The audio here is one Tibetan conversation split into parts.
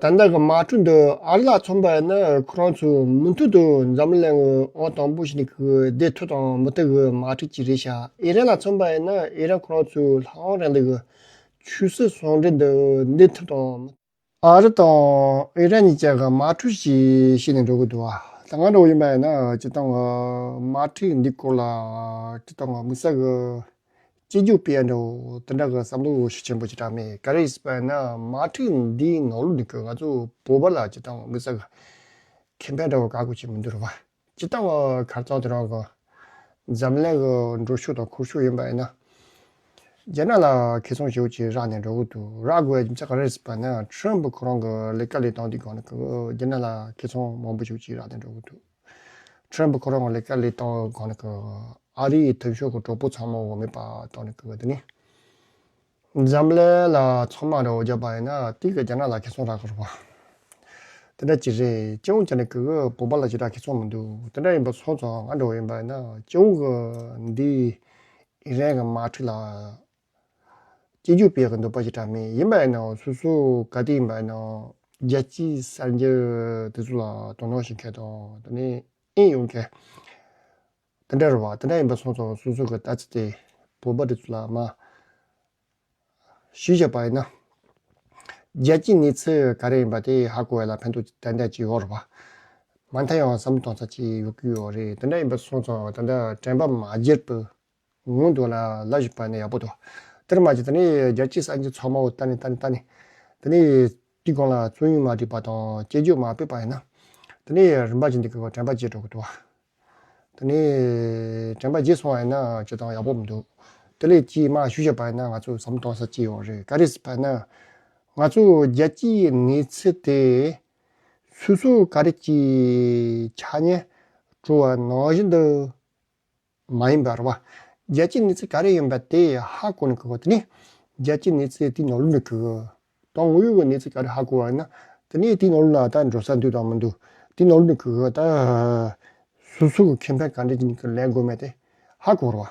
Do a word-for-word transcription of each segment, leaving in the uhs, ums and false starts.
ད་ལྟ་གི་དམག་འཁྲུག་འདི་ཨ་རི་ལ་མཚོན་པ་ཡིན་ན་ཁོ་རང་ཚོ་མུ་མཐུད་དུ་འཛམ་གླིང་གི་ཨང་དང་པོ་ཞིག་ནས་ཀྱི་བདེ་ཐུབ་དང་མི་ཐུབ་ཀྱི་དམག་འཁྲུག་ཅིག་རེད་ཤག་ཨི་རན་ལ་མཚོན་པ་ཡིན་ན་ཨི་རན་ཁོ་རང་ཚོའི་ལྷ་དབང་རིང་ལུགས་ཀྱི་ཆོས་སྲིད་ཟུང་འབྲེལ་འདི་བདེ་ཐུབ་དང་། ཨ་རི་དང་ཨི་རན་གཉིས་བཅས་ཀྱི་དམག་འཁྲུག་ཅིག་བྱས་ནས་འགྲོ་གི་འདུག་བ། ད་ང་འདྲ་བོ་ཡིན་པ་ཡིན་ན་སྤྱིར་བཏང་གི་དམག་འཁྲུག་འདིའི་སྐོར་ལ་སྤྱིར་བཏང་གི་དམིགས་བསལ་གྱི་དཔྱད་བརྗོད་སྤེལ་ཡ་འདྲ་བོ་དེ་འདྲ་གི་བསམ་བློ་ཤུགས་ཆེན་པོ་ཅིག་དྲག་མེད། ག་རེ་ཡིན་ཟེར་བ་ཡིན་ན་དམག་འཁྲུག་འདིའི་ནང་ལོགས་ནས་ཀྱི་ང་ཚོ་བོད་པ་ལ་སྤྱིར་བཏང་གི་དམིགས་བསལ་གྱི་ཁེ་ཕན་འདྲ་བོ་ག་གི་ཅིག་མི་འདུག་རེད་བ། སྤྱིར་བཏང་གི་ཁ་རྩང་དེ་རང་གི་འཛམ་གླིང་གི་འགྲོ་ཕྱོགས་དང་འཁོར་ཕྱོགས་ཡིན་པ་ཡིན་ན། རྒྱ་ནག་ལ་ཁེ་བཟང་ཞེ་པོ་ཅིག་རག་ནས་འགྲོ་གི་འདུག་རག་དགོས་ཡ་རྒྱུ་མཚན་ག་རེ་རེད་ཟེར་བ་ན་ཁྲམ་ཕུ་ཁོ་རང་གི་ལས་ཀ་ལས་སྟངས་འདི་སྒང་ནས་ཀྱི་རྒྱ་ནག་ལ་ཁེ་བཟང་མང་པོ་ཞེ་པོ་ཅིག་རག་ནས་འགྲོ་གི་འདུག་ཁྲམ་ཕུ་ཁོ་རང་གི་ལས་ཀ་ལས་སྟངས་སྒང་ནས་ཀྱི་ཨ་རིའི་འཐབ་ཕྱོགས་ཀྱི་གྲོགས་པོ་ཚང་མ་འོ་མེད་པ་བཏང་ནས་ཀྱི་དེ་ནི། འཛམ་གླིང་ལ་ཚང་མ་རེ་བ་བརྒྱབ་པ་ཡིན་ན་དེ་གི་རྒྱ་ནག་ལ་ཁེ་བཟང་རག་གི་རེད་བ། དེ་འདྲ་ཅིག་རེད། སྤྱི་བོ་ཅན་ནི་གི་བོད་པ་ལ་ཅི་འདྲ་ཁེ་བཟང་མི་འདུག་དེ་འདྲ་ཡིན་པ་སོང་ཙང་ང་འདྲ་བོ་ཡིན་པ་ཡིན་ན་སྤྱི་བོ་གི་འདི་ཨི་རན་གི་དམག་འཁྲུག་ལ་སྐྱིད་རྒྱུ་སྤེལ་གི་འདོད་པ་ཞིག་དྲག་མེད། ཡིན་པ་ཡིན་ན་སོ་སོ་ག་དུས་ཡིན་པ་ཡིན་ན་རྒྱལ་སྤྱིའི་གསར་འགྱུར་དེ་ཚོ་ལ་དོ་སྣང་བྱེད་མཁན་དང་དེ་ནས་ཨེ་ཡོང་མཁན་དེ་འདྲ་རེད་བ། དེ་འདྲ་ཡིན་པ་སོང་ཙང་སོ་སོ་གི་ལྟ་ཚུལ་དེ་བོད་པ་དེ་ཚོ་ལ་མ་ཞུས་བཞག་པ་ཡིན་ན། རྒྱལ་སྤྱིའི་གནས་ཚུལ་ག་རེ་ཡིན་པ་དེ་ཧ་གོ་བ་ལ་ཕན་ཐོགས་ཏན་ཏན་ཅིག་ཡོད་རེད་བ། མ་མཐའ་ཡང་བསམ་བློ་གཏོང་ས་ཅིག་ཡོད་ཀྱི་ཡོད་རེད། དེ་འདྲ་ཡིན་པ་སོང་ཙང་ད་ལྟ་དྲན་པ་མ་བརྗེད་པའི་ངང་དུ་ལ་ལབ་བཞག་པ་ནི་ཡག་པོ་འདུག་དེར་མ་ཟད་དེ་ནས་རྒྱལ་སྤྱིའི་གསར་འགྱུར་ཚང་མ་བོ་ལྟ་ནས་ལྟ་ནས་ལྟ་ནས། དེ་ནས་དེའི་སྒང་ལ་རྩོམ་ཡིག་མ་བྲིས་པ་དང་དཔྱད་བརྗོད་མ་སྤེལ་པ་ཡིན་ན། དེ་ནས་རིམ་པ་བཞིན་དུ་གི་དྲན་པ་བརྗེད་འགྲོ་གི་འདུག་བ། དེ་ནས་དྲན་པ་བརྗེད་སོང་བ་ཡིན་ན་ཅི་དང་ཡག་པོ་མི་འདུག་དེ་ལས་ཅིག་མ་ཞུས་བཞག་པ་ཡིན་ན་ང་ཚོ་བསམ་བློ་གཏོང་ས་ཅི་ཡོད་རེད། ག་རེ་ཟེར་བ་ན། ང་ཚོ་རྒྱལ་སྤྱིའི་གནས་ཚུལ་དེ་སོ་སོ་ག་རེ་ཅིག་ཆ་ཉན་སྤྲོ་བ་ནང་བཞིན་དུ་མ་ཡིན་པ་རེད་བ། རྒྱལ་སྤྱིའི་གནས་ཚུལ་ག་རེ་ཡིན་པ་དེ་ཧ་གོ་ནས་གི་གོ་དེ་ནས་རྒྱལ་སྤྱིའི་གནས་ཚུལ་དེའི་ནང་ལོགས་ནས་གི་གི་དང་དངོས་ཡོད་ཀྱི་གནས་ཚུལ་ག་རེ་ཧ་གོ་བ་ཡིན་ན། དེ་ནས་དེའི་ནང་ལོགས་ལ་ད་འགྲོ་ས་འདུག་དང་མི་འདུག་དེའི་ནང་ལོགས་ནས་གི་གི་ད་སོ་སོ་གི་ཁེ་ཕན་ག་འདྲ་ཅིག་ནས་གི་ལེན་དགོས་མེད་དེ་ཧ་གོ་རེད་བ།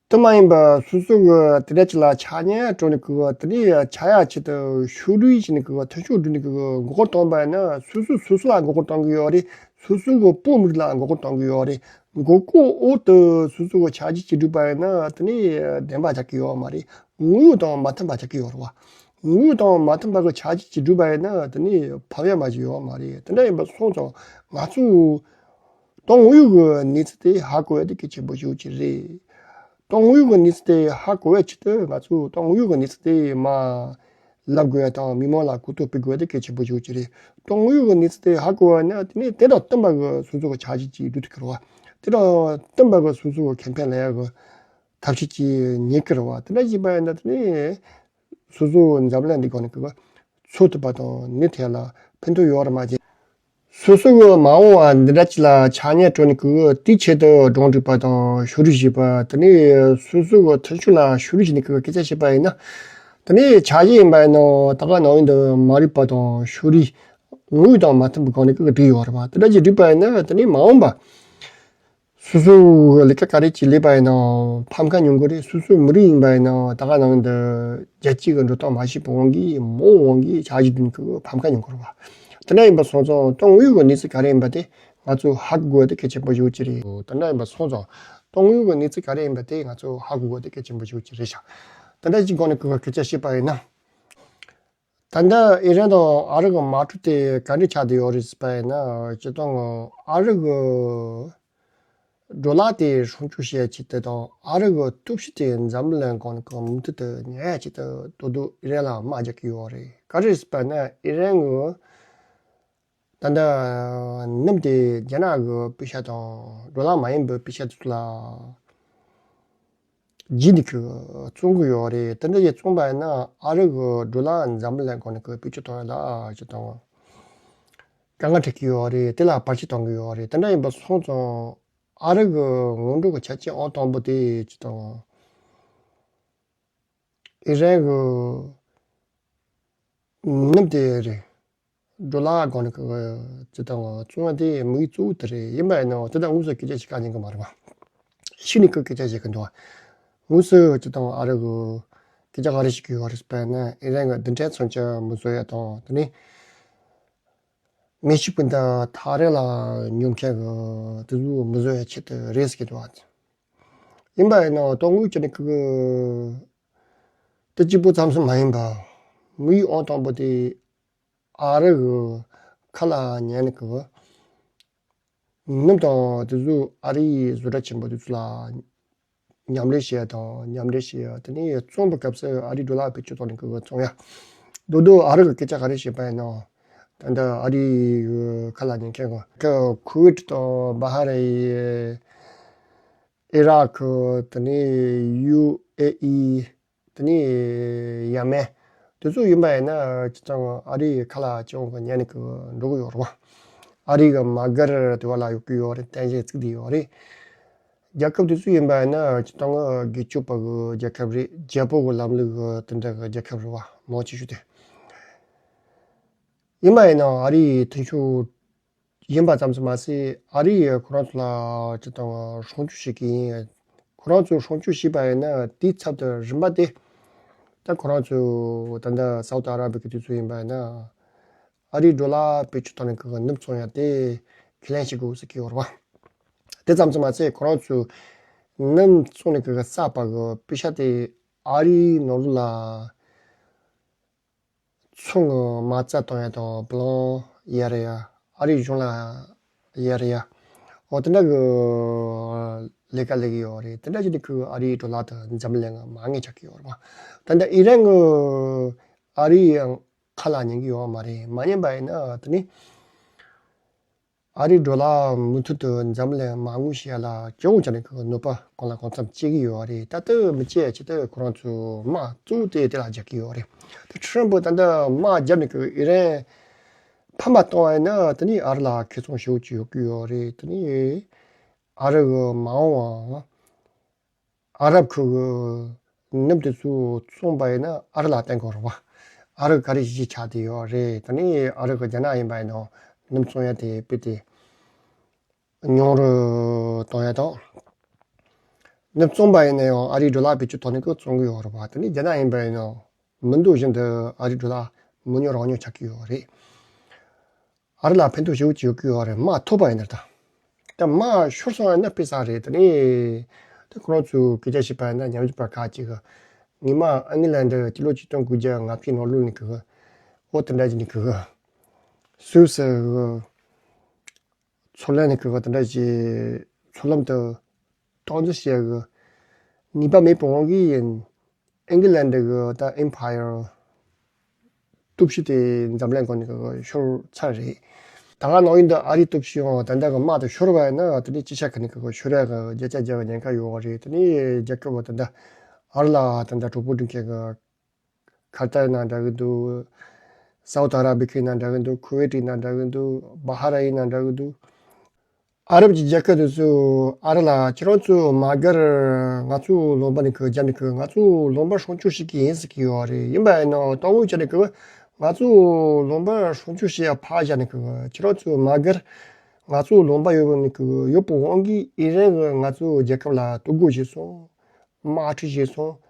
དེ་མ་ཡིན་པ་སོ་སོ་གི་དེ་འདྲ་ཅིག་ལ་ཆ་ཉན་སྤྲོ་ནས་གི་གི་དེ་ནས་ཆ་ཡ་ཆེད་དུ་ཕྱོགས་རིས་བྱས་ནས་གི་གི་མཐུན་ཕྱོགས་བསྒྲིགས་ནས་གི་གི་མགོ་སྐོར་གཏོང་པ་ཡིན་ན་སོ་སོ་སོ་སོ་ལ་མགོ་སྐོར་གཏོང་གི་ཡོད་རེད། སོ་སོ་གི་བོད་མི་རིགས་ལ་མགོ་སྐོར་གཏོང་གི་ཡོད་རེད། མགོ་སྐོར་འོག་ཏུ་སོ་སོ་གི་ཆ་རྒྱུས་ཅིག་བསྒྲུབས་པ་ཡིན་ན་དེ་ནས་བདེན་པ་ཆགས་ཀྱི་ཡོད་མ་རེད། དངོས་ཡོད་དང་མ་མཐུན་པ་ཆགས་ཀྱི་ཡོད་རེད་བ། དངོས་ཡོད་དང་མ་མཐུན་པ་གི་ཆ་རྒྱུས་ཅིག་བསྒྲུབས་པ་ཡིན་ན་དེ་ནས་ཕབ་ཡ་མ་ཅིག་ཡོད་མ་རེད། དེ་འདྲ་ཡིན་པ་སོང་ཙང་ང་ཚོས་ཏང་དངོས་ཡོད་ཀྱི་གནས་ཚུལ་དེ་ཧ་གོ་ཡ་དེ་གལ་ཆེན་པོ་ཞིག་ཅིག་རེད། ཏང་དངོས་ཡོད་ཀྱི་གནས་ཚུལ་དེ་ཧ་གོ་བའི་ཆེད་དུ་ང་ཚོས་ཏང་དངོས་ཡོད་ཀྱི་གནས་ཚུལ་དེ་མ་ལབ་དགོས་ཡ་དང་མི་མང་ལ་གོ་རྟོགས་སྤེལ་དགོས་ཡ་དེ་གལ་ཆེན་པོ་ཞིག་ཅིག་རེད། ཏང་དངོས་ཡོད་ཀྱི་གནས་ཚུལ་དེ་ཧ་གོ་བ་ན་དེ་ནས་དེ་དང་བསྟུན་པ་གི་སོ་སོ་གི་ཆ་རྒྱུས་ཅིག་བསྒྲུབ་ཐུབ་ཀྱི་རེད་བ། དེ་དང་བསྟུན་པ་གི་སོ་སོ་གི་ཁེ་ཕན་ལེན་ཡ་གི་ཐབས་ཤེས་ཅིག་རྙེད་ཀྱི་རེད་བ། དེ་འདྲ་བྱས་པ་ཡིན་ན་དེ་ནས་སོ་སོ་འཛམ་གླིང་འདི་སྒང་ནས་གི་འཚོ་ཐུབ་པ་དང་ནི་དེ་ལ་ཕན་ཐོགས་ཡོད་རེད་མ་གཏོགས། སོ་སོ་གི་མ་འོངས་པ་འདི་འདྲ་ཅིག་ལ་ཆ་ཉན་སྤྲོ་ནས་གི་དེའི་ཆེད་དུ་སྒྲུང་བྲིས་པ་དང་ཕྱོགས་རིས་བྱས་པ་དེ་ནས་སོ་སོ་གི་མཐུན་ཕྱོགས་ལ་ཕྱོགས་རིས་བྱས་ནས་གི་སྐད་ཆ་བཤད་པ་ཡིན་ན། དེ་ནས་ཆ་རྒྱུས་ཡིན་པ་ཡིན་ན་ད་ག་ནང་བཞིན་དུ་མ་རིག་པ་དང་ཕྱོགས་རིས་དངོས་དང་མ་མཐུན་པའི་སྒང་ནས་གི་བསྒྲིགས་ཡོད་རེད་བ། དེ་འདྲ་ཅིག་བསྒྲིགས་པ་ཡིན་ན་དེ་ནས་མ་འོངས་པ། སོ་སོའི་ལས་ཀ་ག་རེ་ཅིག་ལས་པ་ཡིན་ནའང་ཕམ་ཁ་ཉོན་གི་རེད། སོ་སོའི་མི་རིགས་ཡིན་པ་ཡིན་ནའང་ད་ག་ནང་འདི་རྒྱལ་སྤྱི་གི་འགྲོ་སྟངས་མ་ཤེས་པའི་དབང་གིས་མོ་དབང་གིས་ཆ་ཞིག་དུ་ནི་གི་ཕམ་ཁ་ཉོན་གི་རེད་བ། དེ་འདྲ་ཡིན་པ་སོང་ཙང་ཏང་དངོས་ཡོད་ཀྱི་གནས་ཚུལ་ག་རེ་ཡིན་པ་དེ་ང་ཚོས་ཧ་གོ་དགོས་དེ་གལ་ཆེན་པོ་ཞིག་ཅིག་རེད། དེ་འདྲ་ཡིན་པ་སོང་ཙང་ཏང་དངོས་ཡོད་ཀྱི་གནས་ཚུལ་ག་རེ་ཡིན་པ་དེ་ང་ཚོས་ཧ་གོ་དགོས་དེ་གལ་ཆེན་པོ་ཞིག་ཅིག་རེད་ཤག་དེ་འདྲ་ཅིག་སྒང་ནས་གི་སྐད་ཆ་བཤད་པ་ཡིན་ན། ད་ལྟ་ཨི་རན་དང་ཨ་རི་གི་དམག་འཁྲུག་དེ་ག་འདྲ་ཆགས་བསྡད་ཡོད་རེད་ཟེར་བ་ཡིན་ན་སྤྱིར་བཏང་ཨ་རི་གི་ཌོ་ལར་དེ་སྲུང་སྐྱོབ་བྱེད་ཆེད་དུ་དང་ཨ་རི་གི་སྟོབས་ཤུགས་དེ་འཛམ་གླིང་སྒང་ནས་གང་མུ་མཐུད་དུ་ཉར་ཡ་ཆེད་དུ་ཏོག་ཏོག་ཨི་རན་ལ་དམག་རྒྱག་གི་ཡོད་རེད། ག་རེ་ཟེར་བ་ན་ཨི་རན་གི་ད་ལྟ་ནུབ་དེ་རྒྱ་ནག་གི་པེ་ཤ་དང་ཌོ་ལར་མ་ཡིན་པའི་པེ་ཤ་དེ་ཚོ་ལ། རྗེས་འདི་གི་བཙོང་གི་ཡོད་རེད། དེ་འདྲ་ཡི་བཙོང་པ་ཡིན་ན་ཨ་རི་གི་ཌོ་ལར་འཛམ་བུ་གླིང་སྒང་ནས་གི་བེད་སྤྱོད་གཏོང་ཡ་ལ་ཅི་དང་དཀའ་ངལ་འཕྲད་ཀྱི་ཡོད་རེད། དེ་ལ་བར་ཆད་གཏོང་གི་ཡོད་རེད། དེ་འདྲ་ཡིན་པ་སོང་ཙང་ཨ་རི་གི་སྔོན་འགྲོ་གི་ཆ་རྐྱེན་ཨང་དང་པོ་དེ་ཅི་དང་ཨི་རན་གི་ནུབ་དེ་རེད། ཌོ་ལར་སྒང་ནས་གི་ཅི་དང་བཙོང་བ་དེ་དམིགས་ཡུལ་གཙོ་བོ་དེ་རེད། ཡིན་པ་ཡིན་ནའང་དེ་དང་དངོས་སུ་སྐད་ཆ་བཤད་ག་ཉན་གི་མ་རེད་པ། ཕྱི་ནས་གི་སྐད་ཆ་བཤད་གི་འདུག་དངོས་སུ་ཅི་དང་ཨ་རི་གི་སྐད་ཆ་ག་རེ་བཤད་གི་ཡོད་རེད་ཟེར་བ་ན་ཨི་རན་གི་རྡུལ་ཕྲན་མཚོན་ཆ་མི་བཟོ་ཡ་དང་དེ་ནས་ མི་གཅིག་པུ་འདི་ཐག་རིང་ལ་ཉོ་མཁན་གི་དེ་ཚོ་མི་བཟོ་ཡ་ཆེད་དུ་རེད་ཟེར་གྱི་འདུག་བ། ཡིན་པ་ཡིན་ན་དོན་དངོས་ཀྱི་ནི་ཁོ་གི་དེ་གཅིག་པུ་ཙམ་ཞིག་མ་ཡིན་པ། དམིགས་ཡུལ་ཨང་དང་པོ་དེ་ཨ་རི་གི་ཁ་ལག་ཉན་ནི་གི་སྣུམ་དང་དེ་ཚོ་ཨ་རིའི་བཟོ་གྲྭ་ཆེན་པོ་དེ་ཚོ་ལ་མཉམ་ལས་བྱེད་ཡ་དང་མཉམ་འབྲེལ་བྱེད་ཡ། དེ་ནས་བཙོང་པའི་སྐབས་སུ་ཨ་རིའི་ཌོ་ལར་བེད་སྤྱོད་གཏོང་ནས་ཁོ་གི་བཙོང་ཡ། མདོར་བསྡུས་ཨ་རི་གི་སྐད་ཆ་ག་རེ་བཤད་པ་ཡིན་ན། ད་ལྟ་ཨ་རིའི་ཁ་ལག་ཉན་མཁན་གི་ཁུ་ཝེད་དང་བྷ་ཧ་རེན། ཨི་རག་དེ་ནས་ཡུ་ཨེ་ཨི། དེ་ནས་ཡ་མེན། དེ་ཚོ་ཡིན་པ་ཡིན་ན་སྤྱིར་བཏང་ཨ་རིའི་ཁ་ལག་སྤྱི་ཡོངས་ཀྱི་ཉན་ནས་ཀྱི་འགྲོ་གི་ཡོད་རེད་བ། ཨ་རི་གི་མ་སྒར་དེ་བ་ལ་ཡོད་ཀྱི་ཡོད་རེད། རྟེན་གཞི་བཙུགས་བསྡད་ཡོད་རེད། རྒྱལ་ཁབ་དེ་ཚོ་ཡིན་པ་ཡིན་ན་སྤྱིར་བཏང་སྒེར་གཅོད་པ་གི་རྒྱལ་ཁབ་རེད། རྒྱལ་པོ་གི་ལམ་ལུགས་གི་དེ་འདྲ་གི་རྒྱལ་ཁབ་རེད་བ། མང་ཆེ་ཤོས་དེ། ཡིན་པ་ཡིན་ན་ཨ་རིའི་མཐུན་ཕྱོགས་ཡིན་པ་ཙམ་དུ་མ་ཟད། ཨ་རིས་ཁོ་རང་ཚོ་ལ་སྤྱིར་བཏང་སྲུང་སྐྱོབ་བྱེད་ཀྱི་ཡིན། ཁོ་རང་ཚོས་སྲུང་སྐྱོབ་བྱས་པ་ཡིན་ན་དེའི་ཚབ་ཏུ་རིན་པ་དེ། ད་ཁོ་རང་ཚོས་ད་ལྟ་སའུ་ཏི་ཨ་ར་བི་གི་དུས་ཚོད་ཡིན་པ་ཡིན་ན། ཨ་རིའི་ཌོ་ལར་བེད་སྤྱོད་བཏང་ནས་ཁོ་གི་སྣུམ་བཙོང་ཡ་དེ་ཁས་ལེན་བྱེད་དགོས་ཟེར་གྱི་ཡོད་རེད་བ། དེ་ཙམ་དུ་མ་ཟད། ཁོ་རང་ཚོས་སྣུམ་བཙོང་ནས་ཁོ་གི་བསགས་པ་གི་པེ་ཤ་དེ་ཨ་རིའི་ནང་ལོགས་ལ། ཚོང་གི་མ་རྩ་གཏོང་ཡ་དང་བུ་ལོན་ཡར་ཡ། ཨ་རིའི་གཞུང་ལ་ཡར་ཡ། འོ་དེ་འདྲ་གི་ལས་ཀ་ལས་ཀྱི་ཡོད་རེད། དེ་འདྲ་བྱས་ནས་ཁོས་ཨ་རིའི་ཌོ་ལར་དང་འཛམ་གླིང་ལ་མ་དངུལ་ཆག་གི་ཡོད་རེད་བ། ད་ལྟ་ཨི་རན་གྱིས་ཨ་རིའི་ཁ་ལག་ཉན་གྱི་ཡོད་མ་རེད། མ་ཉན་པ་ཡིན་ན་དེ་ནི། ཨ་རིའི་ཌོ་ལར་མུ་མཐུད་དུ་འཛམ་གླིང་མ་དངུལ་བྱེད་ཡ་ལ་སྤྱི་ཡོངས་ཀྱི་ནས་གནོད་པ་གང་ལ་གང་འཚམ་སྐྱེལ་གྱི་ཡོད་རེད། ད་ལྟ་མི་སྐྱེལ་ཆེད་དུ་ཁོ་རང་ཚོས་དམག་གཙོ་བོ་དེ་དེ་ལ་རྒྱག་གི་ཡོད་རེད། ད་ཁྲི་རན་པོ་ད་ལྟ་དམག་བརྒྱབ་ནས་ཨི་རན་ཕམ་པ་གཏོང་བ་ཡིན་ན་དེ་ནི་ཨ་རི་ལ་ཁེ་བཟང་ཞེ་པོ་ཅིག་ཡོད་ཀྱི་ཡོད་རེད། དེ་ནི་ཨ་རི་གི་མ་འོངས་པ། ཨ་རབ་ཁུལ་གྱི་སྣུམ་དེ་ཚོ་བཙོངས་པ་ཡིན་ན་ཨ་རི་ལ་བརྟེན་དགོས་རེད་བ། ཨ་རི་ག་རེ་བྱེད་ཆགས་བསྡད་ཡོད་རེད། ད་ནི་ཨ་རི་གི་རྒྱ་ནག་ཡིན་པ་ཡིན་ན་སྣུམ་བཙོང་ཡ་དེ་དཔེ་དེ་ཉུང་རུ་གཏོང་ཡ་དང་། སྣུམ་བཙོངས་པ་ཡིན་ན་ཡང་ཨ་རིའི་ཌོ་ལར་བེད་སྤྱོད་གཏོང་ནས་ཀྱི་བཙོང་གི་ཡོད་རེད་བ། ད་ནི་རྒྱ་ནག་ཡིན་པ་ཡིན་ན་མི་འདུག་བཞིན་དུ་ཨ་རིའི་ཌོ་ལར་མི་ཉོ་རང་ཉོ་ཆགས་ཀྱི་ཡོད་རེད། ཨ་རི་ལ་ཕན་ཐོགས་ཞེ་པོ་ཅིག་ཡོད་ཀྱི་ཡོད་རེད། དམག་ཐོབ་པ་ཡིན་ན་ད། ད་དམག་ཤོར་སོང་ཡིན་ན་དཔེ་བསགས་རེད། དེ་ནས་ད་ཁོ་རང་ཚོས་སྐད་ཆ་བཤད་པ་ཡིན་ན་ཉམས་ཞིབ་པ་ཁག་ཅིག་གིས་སྔོན་མ་ཨིང་གི་ལན་ཌི་སྤྱི་ལོ་ཆིག་སྟོང་དགུ་བརྒྱ་ལྔ་བཅུའི་ནང་ལོགས་ནས་ཀྱི་འོ་དེ་འདྲ་ཅིག་ནས་ཀྱི་སུད་སི་གི་མཚོ་གླིང་ནས་ཀྱི་དེ་འདྲ་ཅིག་མཚོ་ལམ་དུ་སྟངས་འཛིན་བྱེད་ཡག་གི་ནུས་པ་མེད་པའི་དབང་གིས་ཡིན། ཨིང་གི་ལན་ཌི་གི་ད་ཨེམ་པ་ཡར་སྟོབས་ཤུགས་དེ་འཛམ་གླིང་སྒང་ནས་ཀྱི་ཤོར་ཚར་རེད། ད་ག་ནང་བཞིན་དུ་ཨ་རིའི་སྟོབས་ཤུགས་ཡང་ད་ལྟ་གི་དམག་དེ་ཤོར་བ་ཡིན་ན་དེ་ནས་ཅི་ཆ་ག་ནས་ཀྱི་ཤོར་ཡག་གི་བརྒྱ་ཆ་བརྒྱ་གི་ཉེན་ཁ་ཡོད་པ་རེད། དེ་ནས་རྒྱལ་ཁབ་བ་ད་ལྟ་ཨ་རི་ལ་ད་ལྟ་གྲོགས་པོ་སྒྲིག་མཁན་གི་ཁ་ཏར་ན་འདྲ་གི་འདུག་སའུ་ཏི་ཨ་ར་བི་ཁའི་ན་འདྲ་གི་འདུག་ཁུ་ཝེ་ཏི་ན་འདྲ་གི་འདུག་བྷ་ཧ་ར་ཨིན་ན་འདྲ་གི་འདུག་ཨ་རབ་ཀྱི་རྒྱལ་ཁབ་དེ་ཚོས་ཨ་རི་ལ་ཁྱེད་རང་ཚོས་མ་སྒར་ང་ཚོའི་ལུང་པ་ནས་ཁུར་རྒྱབ་ནས་ཁུར་ང་ཚོའི་ལུང་པ་སྲུང་སྐྱོབ་བྱེད་ཀྱི་ཡིན་ཟེར་གྱི་ཡོད་རེད། ཡིན་པ་ཡིན་ནའང་དོན་དངོས་བྱས་ནས་ཁུར་ང་ཚོའི་ལུང་པ་སྲུང་སྐྱོབ་བྱེད་ཡ་ཕར་བཞག་ནས་ཁུར་ཁྱེད་རང་ཚོས་མ་སྒར་ང་ཚོའི་ལུང་པ་ཡོད་ནས་ཁུར་ཡོད་པའི་དབང་གིས་ཨི་རན་གྱིས་ང་ཚོའི་རྒྱལ་ཁབ་ལ་གཏོར་རྒོལ་བྱས་སོང་། དམག་འཁྲུག་བྱས་སོང་།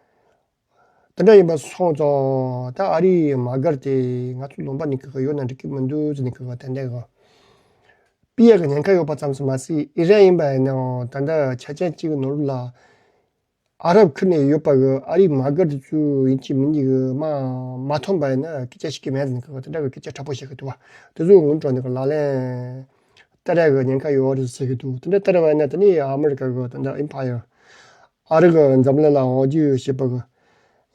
དེ་འདྲ་ཡིན་པ་སོང་ཙང་ད་ཨ་རིའི་མ་སྒར་དེ་ང་ཚོ་ལུང་པ་ནས་ཁུར་ཡོད་ན་འགྲིག་གི་མི་འདུག་ཟེར་ནས་ཁུར་ཏན་ཏན་གི་སྤེལ་ཡག་གི་ཉེན་ཁ་ཡོད་པ་ཙམ་ཞིག་མ་ཟད། ཨི་རན་ཡིན་པ་ཡིན་ནའང་ད་ལྟ་ཆ་རྐྱེན་གཅིག་གི་ནང་ལོགས་ལ་ཨ་རབ་ཁུལ་ནས་ཡོད་པ་གི་ཨ་རིའི་མ་སྒར་དེ་ཚོ་ཡིན་གཅིག་མིན་གཅིག་གི་དམག་མ་ཐོན་པ་ཡིན་ན་སྐད་ཆ་བཤད་ཀྱི་མེད་ཟེར་ནས་ཁུར་དེ་འདྲ་གི་སྐད་ཆ་དྲག་པོ་བཤད་གི་འདུག་བ། དེ་ཚོ་སྔོན་འགྲོ་ནས་ལག་ལེན་བསྟར་ཡག་གི་ཉེན་ཁ་ཡོད་རེད་ཟེར་གི་འདུག་དེ་འདྲ་བསྟར་བ་ཡིན་ན་དེ་ནི་ཨ་མི་རི་ཀ་གི་ད་ལྟ་ཨེམ་པ་ཡར། ཨ་རི་གི་འཛམ་གླིང་ལ་འོག་འཇུག་བྱེད་པ་གི་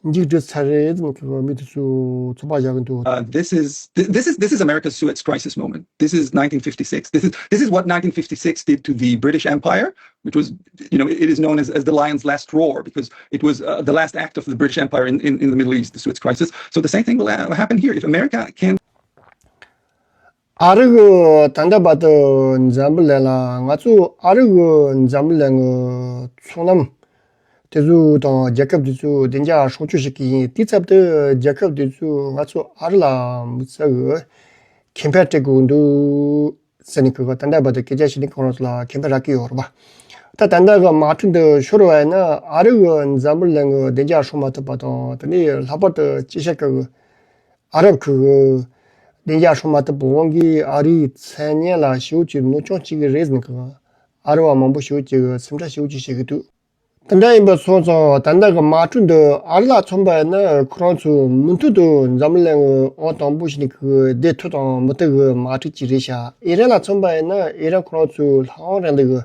མཇུག་སྒྲིལ་ཚར་རེད་ཟེར་ནས་མི་དེ་ཚོས་ཚོད་དཔག་བཞག་གི་འདུག Uh, this is th- this is this is America's Suez Crisis moment. This is nineteen fifty-six. This is this is what nineteen fifty-six did to the British Empire, which was, you know, it is known as, as the Lion's Last Roar, because it was uh, the last act of the British Empire in, in, in the Middle East, the Suez Crisis. So the same thing will uh, happen here if America can ཨ་རི་གིས་ད་ལྟ་བར་དུ་འཛམ་བུ་གླིང་ལ་ང་ཚོ་ཨ་རི་གིས་འཛམ་བུ་གླིང་གི་ཚོང་ལམ་དེ་ཚོ་དང་རྒྱལ་ཁབ་དེ་ཚོའི་བདེ་འཇགས་སྲུང་སྐྱོབ་བྱེད་ཀྱི་ཡིན། དེའི་ཚབ་ཏུ་རྒྱལ་ཁབ་དེ་ཚོས་ང་ཚོ་ཨ་རི་ལ་དམིགས་བསལ་གྱི་ཁེ་ཕན་སྤྲད་དགོས་འདུག་ཟེར་ནས་ཁོ་ད་ལྟ་བར་དུ་སྐད་ཆ་བཤད་ནས་ཁོ་རང་ཚོ་ལ་ཁེ་ཕན་རག་གི་ཡོད་རེད་པ། ད་ད་ལྟ་གི་དམག་འཁྲུག་འདི་ཤོར་བ་ཡིན་ན་ཨ་རི་གིས་འཛམ་བུ་གླིང་གི་བདེ་འཇགས་སྲུང་མ་ཐུབ་པ་དང་། དེ་ནས་ལྷག་པར་དུ་ཨེ་ཤ་ཡ་གི་ཨ་རབ་ཁུལ་གྱི་ བདེ་འཇགས་སྲུང་མ་ཐུབ་པའི་དབང་གིས་ཨ་རིའི་མཚན་སྙན་ལ་ཞེ་པོ་ཅིག་གནོད་སྐྱོན་བྱེད་ཀྱི་རེད་ཟེར་གི། ཨ་རི་བ་མང་པོ་ཞེ་པོ་ཅིག་གིས་སེམས་ཁྲལ་ཞེ་པོ་ཅིག་བྱེད་ཀྱི་འདུག་དེ་འདྲ་ཡིན་པ་སོང་ཙང་ད་ལྟ་གི་དམག་འཁྲུག་འདི་ཨ་རི་ལ་མཚོན་པ་ཡིན་ན་ཁོ་རང་ཚོ་མུ་མཐུད་དུ་འཛམ་གླིང་གི་ཨང་དང་པོ་ཞིག་ནས་གི་བསྡད་ཐུབ་དང་མི་ཐུབ་གི་དམག་འཁྲུག་ཅིག་རེད་ཤག་ཨི་རན་ལ་མཚོན་པ་ཡིན་ན་ཨི་རན་ཁོ་རང་ཚོ་ལྷག་དབང་རིང་ལུགས་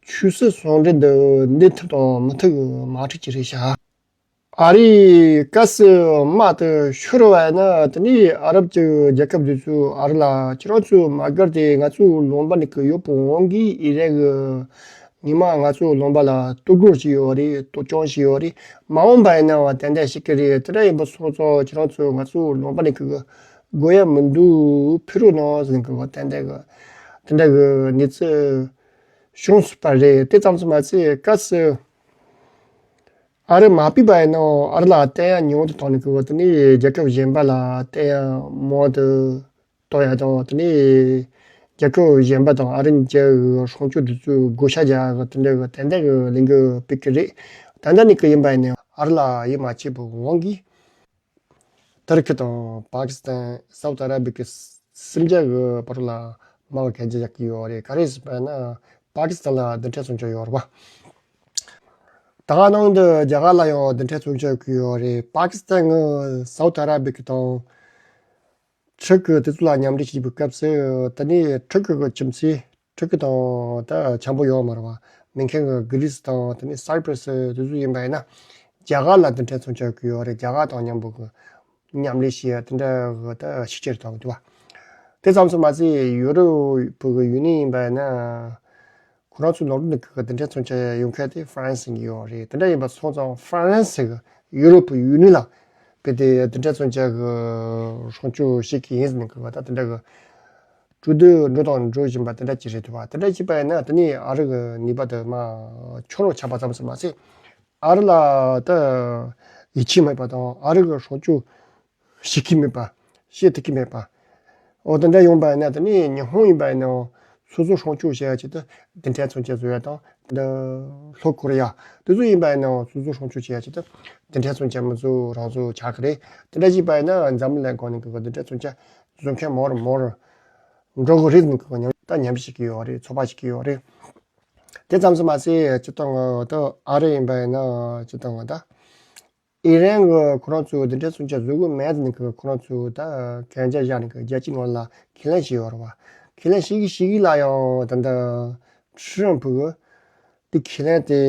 གི་ཆོས་སྲིད་ཟུང་འབྲེལ་འདི་འདེད་ཐུབ་དང་མི་ཐུབ་གི་དམག་འཁྲུག་ཅིག་རེད་ཤག་ཨ་རིའི་གལ་སྲིད་དམག་དེ་ཤོར་བ་ཡིན་ན་དེ་ནས་ཨ་རབ་ཀྱི་རྒྱལ་ཁབ་དེ་ཚོས་ཨ་རི་ལ་ཁྱེད་རང་ཚོའི་དམག་སྒར་དེ་ང་ཚོའི་ལུང་པ་ནས་གི་ཡོད་པའི་དབང་གིས་ཨི་རན་གྱིས་ཉི་མ་ང་ཚོའི་ལུང་པ་ལ་གཏོར་རྒོལ་བྱས་ཡོད་རེད། གཏོར་སྐྱོན་བྱས་ཡོད་རེད། མ་འོངས་པ་ཡིན་ནའང་ཏན་ཏན་བྱེད་ཀྱི་རེད། དེ་འདྲ་ཡིན་པ་སོང་ཙང་ཁྱེད་རང་ཚོས་ང་ཚོའི་ལུང་པ་ནས་གི་དགོས་ཡ་མི་འདུག་ཕེབས་རོགས་གནང་ཟེར་གི་ཏན་ཏན་གི་དེ་འདྲ་གི་གནས་ཚུལ་བྱུང་སྲིད་པ་རེད། དེ་ཙམ་དུ་མ་ཟད་གལ་སྲིད། ཨ་རི་མ་ཕེབས་པ་ཡིན་ནའང་ཨ་རི་ལ་བསྟན་ཡག་ཉུང་དུ་བཏང་ནས་གི་དེ་ནས་རྒྱལ་ཁབ་གཞན་པ་ལ་བསྟན་ཡག་མང་དུ་གཏོང་ཡག་དང་དེ་ནས་རྒྱལ་ཁབ་གཞན་པ་དང་ཨ་རི་གཉིས་ཀྱི་སྲུང་སྐྱོབ་དེ་ཚོའི་བགོ་བཤའ་རྒྱག་ཡག་དེ་འདྲ་གི་ཏན་ཏན་གི་ལས་འགུལ་སྤེལ་གི་རེད། ད་ལྟ་ནས་གི་ཡིན་པ་ཡིན་ནའང་ཨ་རི་ལ་ཡིད་མ་ཆེས་པའི་དབང་གིས། ཏུར་ཁི་དང་པ་ཀི་སི་ཐན། སའུ་ཐི་ཨ་ར་བི་གི་སུམ་བརྒྱ་གི་བར་ལ་དམག་གི་གན་རྒྱ་རྒྱག་གི་ཡོད་རེད། ག་རེ་ཟེར་བ་ན་པ་ཀི་སི་ཐན་ལ་རྡུལ་ཕྲན་མཚོན་ཆ་ཡོད་རེད་པ། ད་ག་ནང་དུ་རྒྱ་གར་ལ་ཡང་རྡུལ་ཕྲན་མཚོན་ཆ་གི་ཡོད་རེད། པ་ཀི་སི་ཐན་གི་སའུ་ཐི་ཨ་ར་བི་གི་དང་ཐུར་ཁི་དེ་ཚོ་ལ་མཉམ་འབྲེལ་བྱེད་པའི་སྐབས་སུ་དེ་ནས་ཐུར་ཁི་གི་ཁྱིམ་མཚེས། ཐུར་ཁི་དང་ད་འཆམ་པོ་ཡོད་མ་རེད་བ། མིན་ཁན་གི་གྷི་རི་སི་དང་དེ་ནས་སའི་པྲ་སི་དེ་ཚོ་ཡིན་པ་ཡིན་ན། རྒྱ་གར་ལ་རྡུལ་ཕྲན་མཚོན་ཆ་གི་ཡོད་རེད། རྒྱ་གར་དང་མཉམ་པོ་གི་མཉམ་ལས་བྱེད་ཡ་དེ་འདྲ་གི་ད་ཤུགས་ཆེར་བཏང་གི་འདུག་བ། དེ་ཙམ་དུ་མ་ཟད་ཡུ་རོབ་གི་ཡུ་ནི་ཡིན་པ་ཡིན་ན། ཁོ་རང་ཚོའི་ནང་ལོགས་ནས་གི་རྡུལ་ཕྲན་མཚོན་ཆ་ཡོང་མཁན་དེ་ཧྥ་རན་སི་ཡིན་གྱི་ཡོད་རེད། དེ་འདྲ་ཡིན་པ་སོང་ཙང་ཧྥ་རན་སི་གི་ཡུ་རོབ་ཡུ་ནི་ལ་དཔེ་དེ་རྡུལ་ཕྲན་མཚོན་ཆ་གི་སྲུང་སྐྱོབ་བྱེད་ཀྱི་ཡིན་ཟེར་ནས་གི་བ་ད་དེ་འདྲ་གི་གྲོས་བསྡུར་འགྲོ་དང་འགྲོ་བཞིན་པ་དེ་འདྲ་ཅིག་རེད་འདུག་བ། དེ་འདྲ་ཅིག་པ་ཡིན་ན་དེ་ནས་ཨ་རི་གི་ནུས་པ་དེ་མར་ཆུང་རུ་ཆགས་པ་ཙམ་ཞིག་མ་ཟད། ཨ་རི་ལ་ད་ཡིད་ཆེས་མེད་པ་དང་ཨ་རི་གི་སྲུང་སྐྱོབ་བྱེད་ཀྱི་མེད་པ། བྱེད་ཐུབ་ཀྱི་མེད་པ། འོ་དེ་འདྲ་ཡོང་པ་ཡིན་ན་དེ་ནས་ཉི་ཧོང་ཡིན་པ་ཡིན་ནའང་སོ་སོ་སྲུང་སྐྱོབ་བྱེད་ཡ་ཆེད་དུ་རྡུལ་ཕྲན་མཚོན་ཆ་བཟོ་ཡ་དང་། འདི་ལྷོ་ཀོ་རི་ཡ་དེ་ཚོ་ཡིན་པ་ཡིན་ནའང་སོ་སོ་སྲུང་སྐྱོབ་བྱེད་ཡ་ཆེད་དུ་རྡུལ་ཕྲན་མཚོན་ཆ་མི་བཟོ་རང་བཟོ་ཆགས་ཀྱི་རེད། དེ་འདྲ་བྱས་པ་ཡིན་ན་འཛམ་གླིང་སྒང་ནས་གི་རྡུལ་ཕྲན་མཚོན་ཆ་བཟོ་མཁན་མང་རུ་མང་རུ་འགྲོ་གི་རེད་ཟེར་ནས་གི་ཉམས་ད་ཉམས་ཞིག་གི་ཡོད་རེད། ཚོད་དཔག་ཞིག་གི་ཡོད་རེད། དེ་ཙམ་ཞིག་མ་ཟད་སྤྱིར་བཏང་ད་ཨ་རི་ཡིན་པ་ཡིན་ན་སྤྱིར་བཏང་ད། ཨི་རན་གྱིས་ཁོ་རང་ཚོའི་རྡུལ་ཕྲན་མཚོན་ཆ་བཟོ་གི་མེད་ཟེར་ནས་ཁོ་རང་ཚོས་ད་གན་རྒྱ་བཞག་ནས་རྒྱལ་སྤྱིའི་ངོས་ལ་ཁས་ལེན་བྱས་ཡོད་རེད་བ། ཁས་ལེན་བྱེད་ཀྱི་བྱེད་ཀྱི་ལ་ཡང་ད་ལྟ་ཁྲི་རམ་ཕུ་གིས་དེ་ཁས་ལེན་དེ་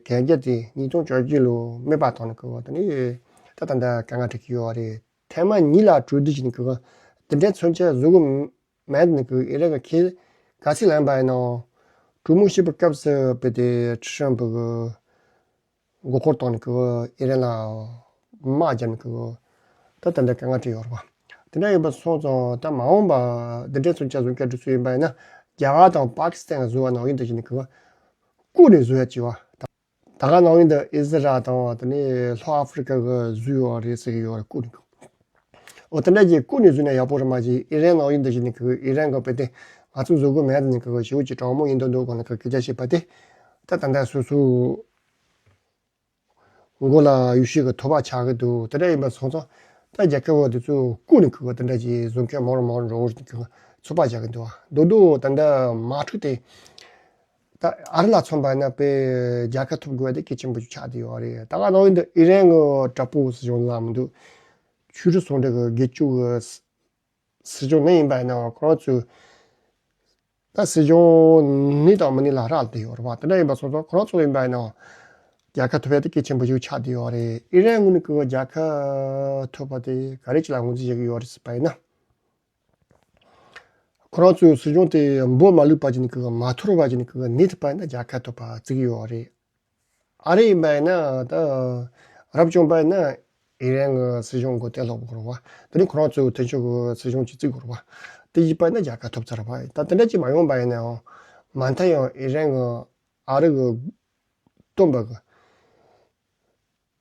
གན་རྒྱ་དེ་ཉིས་སྟོང་བཅོ་བརྒྱད་ལོ་མེད་པ་བཏང་ནས་ཁོ་ད་ནི་ད་ད་ལྟ་དཀའ་ངལ་འཕྲད་ཀྱི་ཡོད་རེད། ཐེངས་མ་གཉིས་ལ་གྲོས་བསྡུར་བྱས་ནས་ཁོ་རྡུལ་ཕྲན་མཚོན་ཆ་བཟོ་གི་མེད་ནས་ཁོ་ཨི་རན་གྱིས་ཁས་ག་ཚོད་ལེན་པ་ཡིན་ནའང་གྲོས་མོལ་བྱེད་པའི་སྐབས་སུ་དཔེ་དེ་ཁྲི་རམ་ཕུ་གིས། མགོ་སྐོར་བཏང་ནས་ཁོ་ཨི་རན་ལ་དམག་བརྒྱབ་ནས་ཁོ་ད་ད་ལྟ་དཀའ་ངལ་འཕྲད་ཡོད་རེད་བ། དེ་འདྲ་ཡིན་པ་སོང་ཙང་ད་མ་འོངས་པ་རྡུལ་ཕྲན་མཚོན་ཆ་བཟོ་མཁན་དེ་ཚོ་ཡིན་པ་ཡིན་ན་རྒྱ་གར་དང་པ་ཀི་སི་ཐན་བཟོ་བ་ནང་བཞིན་དུ་བྱས་ནས་ཁོ་བཀུག་ནས་བཟོ་ཡ་བྱས་བ། ད་ག་ནང་བཞིན་དུ་ཨི་ཟི་རལ་དང་དེ་ནས་ལྷོ་ཨ་ཧྥི་རི་ཀ་གིས་བཟོས་ཡོད་རེད་ཟེར་གྱི་ཡོད་རེད། བཀུག་ནས་ཁོ། འོ་དེ་འདྲ་ཅིག་བཀུག་ནས་བཟོས་ན་ཡག་པོ་རེད་མ་གཏོགས་ཨི་རན་ནང་བཞིན་དུ་བྱས་ནས་ཁོ་ཨི་རན་གྱིས་དཔེ་དེ་ང་ཚོས་བཟོ་གི་མེད་ཟེར་ནས་ཁོ་ཞེ་པོ་ཅིག་དྲང་མོ་ཡིན་མདོག་མདོག་སྒང་ནས་ཁོ་སྐད་ཆ་བཤད་པ་དེ་ད་ད་ལྟ་སོ་སོའི་མགོ་ལ་ཡོད་ཤེས་ཀྱི་ཐོབ་པ་ཆགས་ཀྱི་འདུག་དེ་འདྲ་ཡིན་པ་སོང་ཙང་ད་རྒྱལ་ཁབ་དེ་ཚོས་བཀུག་ནས་ཁོ་དེ་འདྲ་ཅིག་བཟོ་མཁན་མང་རུ་མང་རུ་འགྲོ་གི་ཚོད་དཔག་བྱ་གི་འདུག་བ། མདོག་མདོག་ད་ལྟ་དམག་འཁྲུག་དེ་ད་ཨ་རི་ལ་མཚོན་པ་ཡིན་ན་དཔེ་རྒྱལ་ཁ་ཐོབ་དགོས་དེ་གལ་ཆེན་པོ་ཅིག་ཆགས་བསྡད་ཡོད་རེད། ད་ག་ནང་བཞིན་དུ་ཨི་རན་གྱི་དྲག་པོ་སྲིད་གཞུང་ལ་མི་འདུག་ཆོས་རིག་ཟུང་འབྲེལ་གྱི་སྒེར་གཅོད་ཀྱི་སྲིད་གཞུང་ནི་ཡིན་པ་ཡིན་ནའང་ཁོ་རང་ཚོས་ད་སྲིད་གཞུང་ནི་དང་མི་ནི་ལ་རག་ལས་ཡོད་རེད་བ། དེ་འདྲ་ཡིན་པ་སོང་ཙང་ཁོ་རང་ཚོ་ཡིན་པ་ཡིན་ནའང་རྒྱལ་ཁ་ཐོབ་ཡ་དེ་གལ་ཆེན་པོ་ཞིག་ཆགས་བསྡད་ཡོད་རེད། ཨི་རན་ངོས་ནས་ཀྱི་རྒྱལ་ཁ་ཐོབ་པ་དེ་ག་རེ་ཅིག་ལ་ངོས་འཛིན་བྱེད་ཀྱི་ཡོད་རེད་ཟེར་བ་ཡིན་ན། ཁོ་རང་ཚོའི་སྲིད་གཞུང་དེ་འབོ་མ་ལུག་པ་ཅིག་ནས་ཀྱི་མ་འཐོར་བ་ཅིག་ནས་ཀྱི་གནས་ཐུབ་པ་ཡིན་ན་རྒྱལ་ཁ་ཐོབ་པ་བརྩི་གི་ཡོད་རེད། ཨ་རི་ཡིན་པ་ཡིན་ན་ད་རབ་བྱུང་པ་ཡིན་ན་ཨི་རན་གྱི་སྲིད་གཞུང་གི་གཏན་སློག་དགོས་རེད་བ། དེ་ནས་ཁོ་རང་ཚོའི་མཐུན་ཕྱོགས་ཀྱི་སྲིད་གཞུང་ཅིག་བརྩི་དགོས་རེད་བ། དེ་བྱས་པ་ཡིན་ན་རྒྱལ་ཁ་ཐོབ་ཚར་བ་ཡིན། ད་དེ་འདྲ་ཅིག་མ་ཡོང་པ་ཡིན་ན་ཡང་མ་མཐའ་ཡང་ཨི་རན་གྱི་ཨ་རི་གི་སྟོན་པ་གི་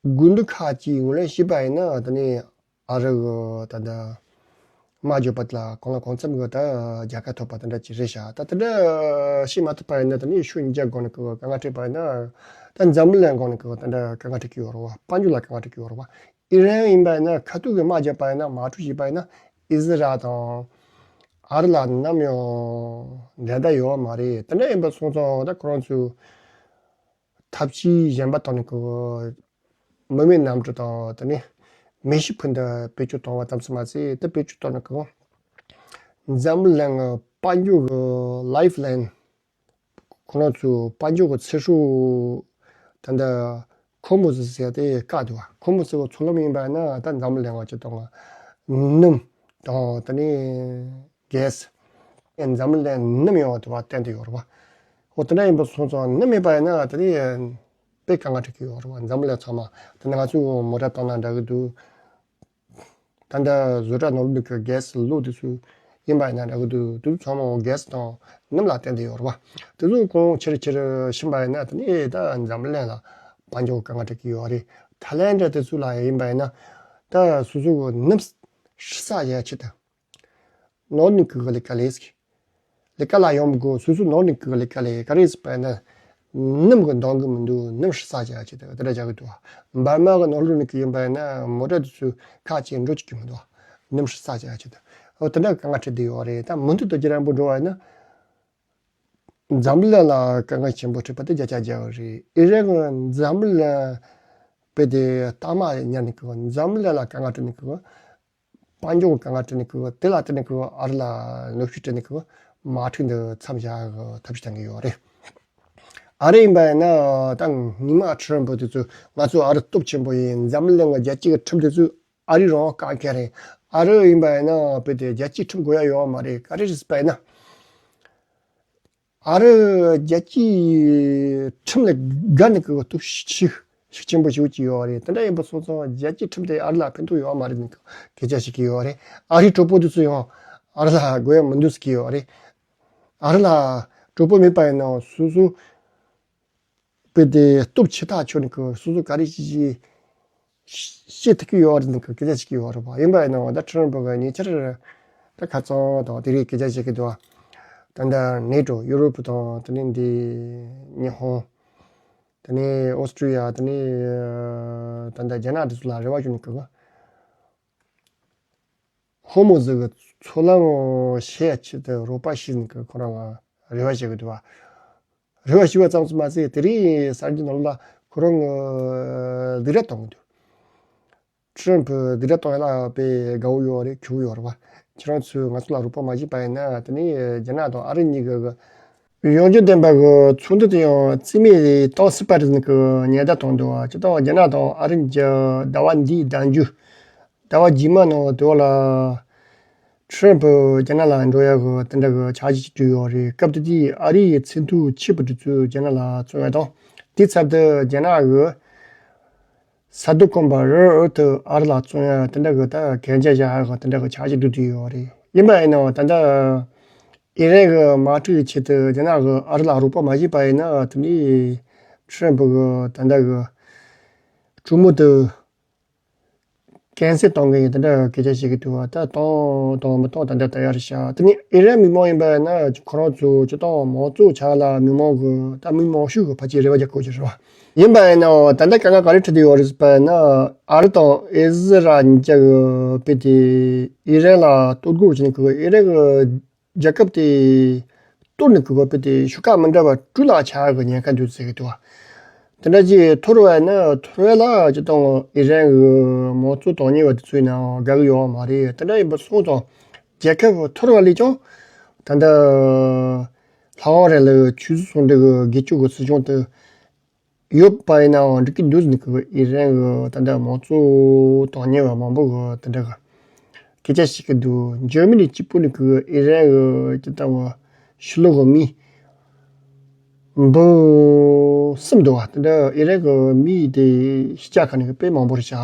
དགུན་དུས་ཁ་ཅིག་ངོས་ལེན་བྱས་པ་ཡིན་ན་ད་ནི་ཨ་རི་གི་ད་ལྟ་དམག་རྒྱག་པ་ལ་གང་ལ་གང་འཚམ་གི་ད་རྒྱལ་ཁ་ཐོབ་པ་དེ་འདྲ་ཅིག་རེད་ཤག་ད་དེ་འདྲ་བྱེད་མ་ཐུབ་པ་ཡིན་ན་ད་ནི་ཕྱོགས་གཉིས་ཀ་སྒང་ནས་གི་དཀའ་ངལ་འཕྲད་པ་ཡིན་ན་ད་འཛམ་གླིང་སྒང་ནས་གི་ད་འདྲ་དཀའ་ངལ་འཕྲད་ཀྱི་ཡོད་རེད་བ། དཔལ་འབྱོར་ལ་དཀའ་ངལ་འཕྲད་ཀྱི་ཡོད་རེད་བ། ཨི་རན་ཡིན་པ་ཡིན་ན་ཁ་ཐུག་གི་དམག་རྒྱག་པ་ཡིན་ན་དམག་འཁྲུག་བྱས་པ་ཡིན་ན་ ཨི་ཟི་རལ་དང་ཨ་རི་ལ་ནམ་ཡང་འགྲན་ཟླ་ཡོད་མ་རེད། དེ་འདྲ་ཡིན་པ་སོང་ཙང་ད་ཁོ་རང་ཚོས་ཐབས་ཇུས་གཞན་པ་བཏང་ནས་ཀྱི་མི་མེད་གནམ་གྲུ་དང་དེ་ནས་མེ་ཤི་ཕུ་འདི་བེད་སྤྱོད་བཏང་བ་ཙམ་ཞིག་མ་ཟད། དེ་བེད་སྤྱོད་བཏང་ནས་ཀྱི་འཛམ་བུ་གླིང་གི་དཔལ་འབྱོར་གྱི་ལའིཕ་ལའིན། ཁོ་རང་ཚོའི་དཔལ་འབྱོར་གྱི་ཚེ་སྲོག་ད་ལྟ་ཧོར་མུ་ཟི་ཟེར་དེ་བཀག་འདུག་བ། ཧོར་མུ་ཟི་གི་མཚོ་ལམ་ཡིན་པ་ན་ད་འཛམ་བུ་གླིང་ག་ཅིག་དང་སྣུམ་དང་དེ་ནས་གྷེ་སི། འཛམ་བུ་གླིང་སྣུམ་ཡོང་བ་དེ་བ་བརྟེན་དུ་ཡོད་རེད་བ། འོ་དེ་འདྲ་ཡིན་པ་སོང་ཙང་སྣུམ་མེད་པ་ཡིན་ན་དེ་ནས་དཔེ་དཀའ་ངལ་འཕྲད་ཀྱི་ཡོད་རེད་བ། འཛམ་བུ་གླིང་ཚང་མ་དེ་ནས་ང་ཚོས་མོ་ཊ་བཏང་ན་འདྲ་གི་འདུག་ད་ལྟ་བཟོ་གྲྭ་ནང་ལོགས་ཀྱི་གྷེ་སི་གློག་དེ་ཚོ་ཡིན་པ་ཡིན་ན་འདྲ་གི་འདུག་དེ་ཚོ་ཚང་མ་གྷེ་སི་དང་སྣུམ་ལ་བརྟེན་ཏེ་ཡོད་རེད་བ། དེ་ཚོ་གོང་ཆེར་ཆེར་ཕྱིན་པ་ཡིན་ན་དེ་ནས་ད་འཛམ་གླིང་ལ་དཔལ་འབྱོར་དཀའ་ངལ་འཕྲད་ཀྱི་ཡོད་རེད། ཐའི་ལེན་ཌི་དེ་ཚོ་ལ་ཡིན་པ་ཡིན་ན་ད་སོ་སོ་གི་སྣུམ་ཧྲི་ས་བྱ་ཆེད་དུ་ནོར་ནི་གི་གི་ལས་ཀ་ལས་ཀྱི། ལས་ཀ་ལ་ཡོང་མི་དགོས། སོ་སོ་ནོར་ནི་གི་ལས་ཀ་ལས་ག་རེ་ཟེར་བ་ན། སྣུམ་གི་འདང་གི་མི་འདུག་སྣུམ་ཧྲི་ས་བྱ་ཆེད་དུ་དེ་འདྲ་བྱ་གི་འདུག་འབར་མ་གི་ནང་ལོགས་ནི་གི་ཡིན་པ་ཡིན་ན་མོ་ཊ་དེ་ཚོ་ཁ་ཅིག་འགྲོ་བཅུག་གི་མི་འདུག་སྣུམ་ཧྲི་ས་བྱ་ཆེད་དུ། འོ་དེ་འདྲ་དཀའ་ངལ་འཕྲད་བསྡད་ཡོད་རེད། ད་མུ་མཐུད་དུ་རྒྱུན་རིང་པོ་འགྲོ་བ་ཡིན་ན། འཛམ་གླིང་ལ་དཀའ་ངལ་ཆེན་པོ་འཕྲད་པ་དེ་བརྒྱ་ཆ་བརྒྱ་རེད། ཨི་རན་གི་འཛམ་གླིང་དཔེ་དེ་རྟགས་མ་ཉར་ནི་གི་འཛམ་གླིང་ལ་དཀའ་ངལ་འཕྲད་ནི་གི་དཔལ་འབྱོར་གྱི་དཀའ་ངལ་འཕྲད་ནི་གི་དེ་ལ་བརྟེན་ནས་གི་ཨ་རི་ལ་གནོན་ཤུགས་སྤྲད་ནི་གི་དམག་འཁྲུག་འདི་མཚམས་བཞག་གི་ཐབས་ཤེས་གཏང་གི་ཡོད་རེད། ཨ་རི་ཡིན་པ་ཡིན་ན་ད་སྔོན་མ་ཁྲི་རན་པོ་དེ་ཚོ་ང་ཚོ་ཨ་རི་སྟོབས་ཆེན་པོ་ཡིན། འཛམ་གླིང་གི་རྒྱལ་སྤྱི་གི་ཁྲིམས་དེ་ཚོ་ཨ་རི་རང་བཀག་མཁན་རེད། ཨ་རི་ཡིན་པ་ཡིན་ན་དཔེ་དེ་རྒྱལ་སྤྱིའི་ཁྲིམས་དགོས་ཡ་ཡོད་མ་རེད། ག་རེ་རེད་ཟེར་བ་ཡིན་ན། ཨ་རི་རྒྱལ་སྤྱིའི་ཁྲིམས་ལས་བརྒལ་ནས་གི་སྟོབས་ཤུགས་ཤུགས་ཆེན་པོ་ཞིག་ཅིག་ཡོད་རེད། དེ་འདྲ་ཡིན་པ་སོང་ཙང་རྒྱལ་སྤྱིའི་ཁྲིམས་དེ་ཨ་རི་ལ་ཕན་ཐོགས་ཡོད་མ་རེད་ནས་སྐད་ཆ་བཤད་ཀྱི་ཡོད་རེད། ཨ་རིའི་གྲོགས་པོ་དེ་ཚོ་ཡང་ཨ་རི་ལ་དགོས་ཡ་མི་འདུག་ཟེར་གྱི་ཡོད་རེད། ཨ་རི་ལ་གྲོགས་པོ་མེད་པ་ཡིན་ན་སོ་སོ་དཔེ་དེ་སྟོབས་ཆེ་ཐག་ཆོད་ནས་གི་སོ་སོ་ག་རེ་བྱེད་ཀྱི་བཤད་ཐུབ་ཀྱི་ཡོད་རེད་ནས་སྐད་ཆ་བཤད་ཀྱི་ཡོད་རེད་པ། ཡིན་པ་ཡིན་ནའང་ད་ཁྲི་རན་པོ་གི་ཉེ་ཆར་ད་ཁ་རྩང་དང་དེ་རིགས་སྐད་ཆ་བཤད་ཀྱི་འདུག་ད་ལྟ་ནེ་ཊོ་ཡུ་རོབ་དང་དེ་ནས་འདི་ཉི་ཧོང་། དེ་ནས་ཨོ་སི་ཀྲི་ཡ། དེ་ནས་ད་ལྟ་རྒྱ་ནག་དེ་ཚོ་ལ་རེ་བ་བཅོལ་ནས་གི་ཧོར་མུ་ཟི་གི་མཚོ་ལམ་ཕྱེ་ཡ་ཆེད་དུ་རོགས་པ་བྱེད་ནས་གི་ཁོ་རང་ལ་རེ་བ་བྱེད་ཀྱི་འདུག་བ། རེ་བ་ཞུ་བ་ཙམ་ཞིག་མ་ཟད་དེ་རིང་གསར་འགྱུར་ནང་ལ་ཁོ་རང་གི་སྡིགས་ར་གཏོང་གི་འདུག་ཁྲི་རན་པོ་སྡིགས་ར་གཏོང་ཡ་ལ་དཔེ་དགའ་བོ་ཡོད་རེད། ཁེ་བོ་ཡོད་རེད་བ། ཁྱེད་རང་ཚོས་ང་ཚོ་ལ་རོགས་པ་མ་བྱས་པ་ཡིན་ན་དེ་ནས་རྒྱ་ནག་དང་ཨ་རི་གཉིས་ཀྱི་གི་ཡོང་རྒྱུ་ལྡན་པ་གི་ཚོགས་འདུ་དེ་ཡང་རྩིས་མེད་གཏོང་སྲིད་པ་རེད་ཟེར་ནས་གི་ཉེན་བརྡ་བཏང་འདུག་བ། སྤྱིར་བཏང་རྒྱ་ནག་དང་ཨ་རི་གཉིས་ཀྱི་ཟླ་བ་འདིའི་ཟླ་མཇུག་ཟླ་བ་རྗེས་མ་ནང་དེ་བ་ལ་ཁྲི་རན་པོ་རྒྱ་ནག་ལ་འགྲོ་ཡ་གི་དེ་འདྲ་གི་འཆར་གཞི་ཅིག་བཏོན་ཡོད་རེད། སྐབས་དེ་དུས་ཨ་རི་ཡི་ཚད་མཐོའི་ཆེད་དུ་དུས་ཚོད་རྒྱ་ནག་ལ་བཙོང་ཡ་དང་། དེའི་ཚབ་ཏུ་རྒྱ་ནག་གི་ས་རྡུལ་དཀོན་པ་རེར་ཨར་ཐི་ཨ་རི་ལ་བཙོང་ཡ་དེ་འདྲ་གི་ད་གན་རྒྱ་བཞག་ཡ་གི་དེ་འདྲ་གི་འཆར་གཞི་བཏོན་ཡོད་རེད། ཡིན་པ་ཡིན་ནའང་ད་ལྟ་ཨི་རན་གི་དམག་འཁྲུག་གི་ཆེད་དུ་རྒྱ་ནག་གི་ཨ་རི་ལ་རོགས་པ་མ་བྱས་པ་ཡིན་ན་དེ་ནི་ཁྲི་རན་པོ་གི་ད་ལྟ་གི་གྲོས་མོལ་དེ་ཀན་སེལ་གཏོང་གི་ཡིན། དེ་འདྲ་སྐད་ཆ་བཤད་ཀྱི་འདུག་བ། ད་གཏོང་གཏོང་མི་གཏོང་ད་འདྲ་ད་ཡར་བཞག་དེ་ནི་ཨི་རན་མི་མང་ཡིན་པ་ཡིན་ན་ཁོ་རང་ཚོ་སྤྱིར་བཏང་མང་གཙོ་ཆགས་ལ་མི་མང་གི་ད་མི་མང་ཤོས་ཀྱི་ཕལ་ཆེར་རེ་བ་རྒྱག་དགོས་ཀྱི་རེད་བ། ཡིན་པ་ཡིན་ནའང་ད་ལྟ་དཀའ་ངལ་ག་རེ་འཕྲད་དུ་ཡོད་རེད་ཟེར་བ་ཡིན་ན། ཨ་རི་དང་ཨི་ཟི་རལ་གཉིས་ཀྱི་དཔེ་དེ་ཨི་རན་ལ་གཏོར་རྒོལ་བྱས་ནས་ཁོ་ཨི་རན་གྱི་རྒྱལ་ཁབ་དེ་གཏོར་ནས་ཁོ་དཔེ་དེ་ཤོག་ཁག་མི་འདྲ་བ་དྲུག་ལ་ཆགས་ཀྱི་ཉེན་ཁ་འདུག་ཟེར་གྱི་འདུག་བ། དེ་འདྲ་ཅིག་ཐོར་བ་ཡིན་ན་ཐོར་བ་ལ་སྤྱིར་བཏང་ཨི་རན་གྱི་མང་གཙོ་དོན་གཉེར་བ་དེ་ཚོ་ཡིན་ནའང་དགའ་གི་ཡོད་མ་རེད། དེ་འདྲ་ཡིན་པ་སོང་ཙང་རྒྱལ་ཁབ་ཐོར་བ་ལས་ཀྱང་ད་ལྟ་ལྷག་དབང་རིང་ལུགས་ཆོས་སྲིད་ཟུང་འབྲེལ་གྱི་སྒེར་གཅོད་ཀྱི་སྲིད་གཞུང་དེ་ཡོད་པ་ཡིན་ནའང་འགྲིག་གི་འདུག་ཟེར་ནས་ཁོ་ཨི་རན་གྱི་ད་ལྟ་མང་གཙོ་དོན་གཉེར་བ་མང་པོ་གི་དེ་འདྲ་གི་སྐད་ཆ་བཤད་ཀྱི་འདུག་འཇར་མ་ནི་གཅིག་པུ་ནས་ཁོ་ཨི་རན་གྱི་ཅི་ལྟ་བུ་ཕྱི་ལོགས་ཀྱི་མི་འབུམ་གསུམ་འདུག་བ། དེ་འདྲ་ཨི་རན་གྱི་མི་དེ་ཕྱི་རྒྱལ་ཁག་ནས་དཔེ་མང་པོ་རེད་ཤག